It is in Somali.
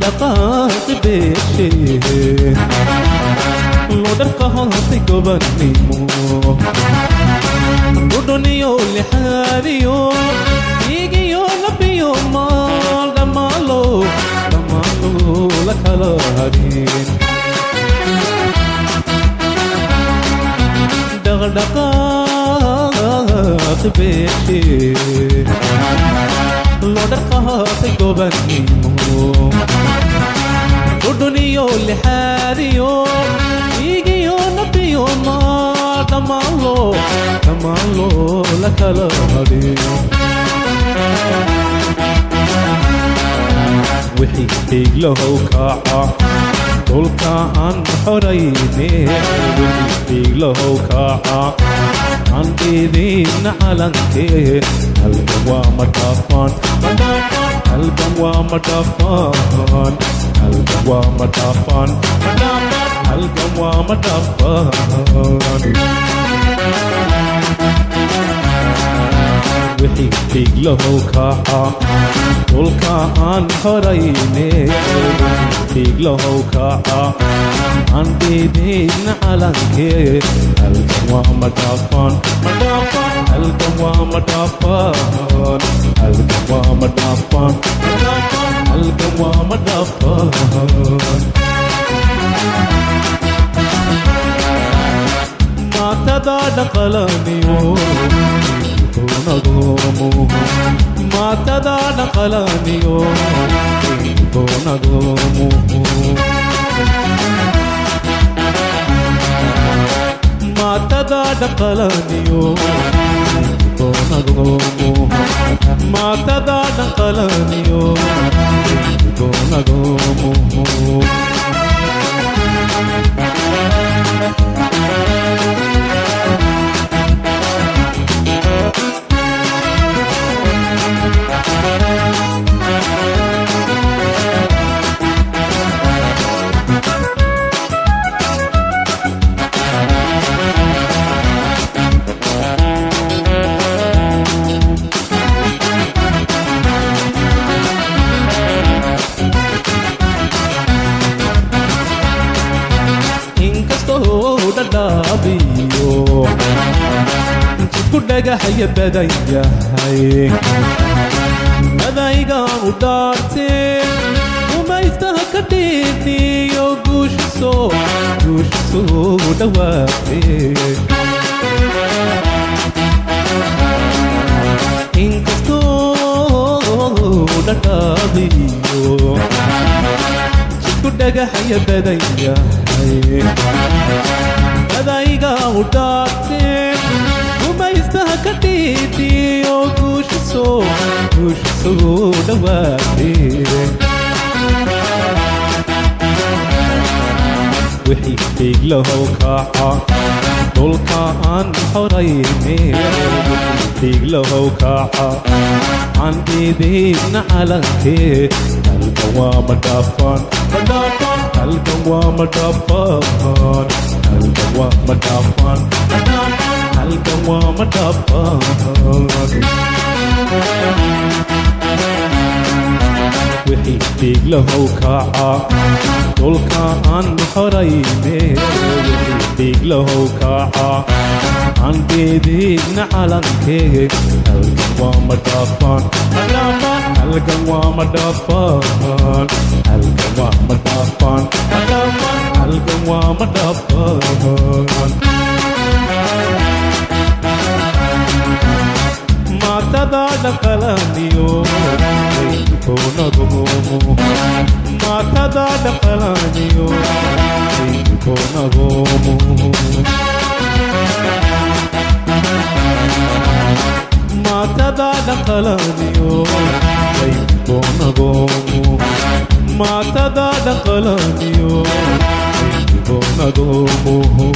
Dhaqdhaqaaq beeshe loo dharqahatay gobannimo dhudhuniyo lixaadiyo igiyo labiyo maal dhammaalo dhammaalo la kala hadhin. Dhaqdhaqaaq beeshe loo dharqahatay gobannimo dhudhuniyo lixaadiyo igiyo nabiyo maal dhammaalo dhammaalo la kala hadhin. Wixii dhiiglahow kaca dhulka aan xorayne, wixii dhiiglahow kaca aan dhiidin calankee. Halgan waa ma dhaafaan, halgan waa ma dhaafaan, halgan waa ma dhaafaan, halgan waa ma dhaafaan. Wixii dhiiglahow kaca dhulka aan xorayne, dhiiglahow kaca aan dhiidin calankee. Halgan waa ma dhaafaan, halgan waa ma dhaafaan, halgan waa ma dhaafaan, halgan waa ma dhaafaan. Maatada dhaqalaniyo nagoomo, maatada dhaqalaniyo nagoomo, maatada dhaqalaniyo nagoomo, maatada dhaqalaniyo nagoomo. Inkastoo dhadhaabiyo jidku dhagaxaya badan yahay, madaygaanu dhaarteen umaystaha ka dhiidniyo guushiso guushiso dhawaatee. Inkastoo dhadhaabiyo jidku dhagaxaya badan yahay, madayga u dhaarteen umaystaha ka dhiidniyo guushiso guushiso dhawaatee. Wixii dhiiglahow kaca dhulka aan xorayne, wixii dhiiglahow kaca aan dhiidin calankee. Halgan waa ma dhaafaan, halgan waa ma dhaafaan, halgan waa ma dhaafaan, halgan waa ma dhaafaan. Wixii dhiiglahow kaca dhulka aan xorayne, wixii dhiiglahow kaca aan dhiidin calankee. Halgan waa ma dhaafaan, halgan waa ma dhaafaan, halgan waa ma dhaafaan, halgan waa ma dhaafaan. Maatada dhaqalaniyo nagoomo, maatada dhaqalaniyo nagoomo, maatada dhaqalaniyo nagoomo, maatada dhaqalaniyo nagoomo.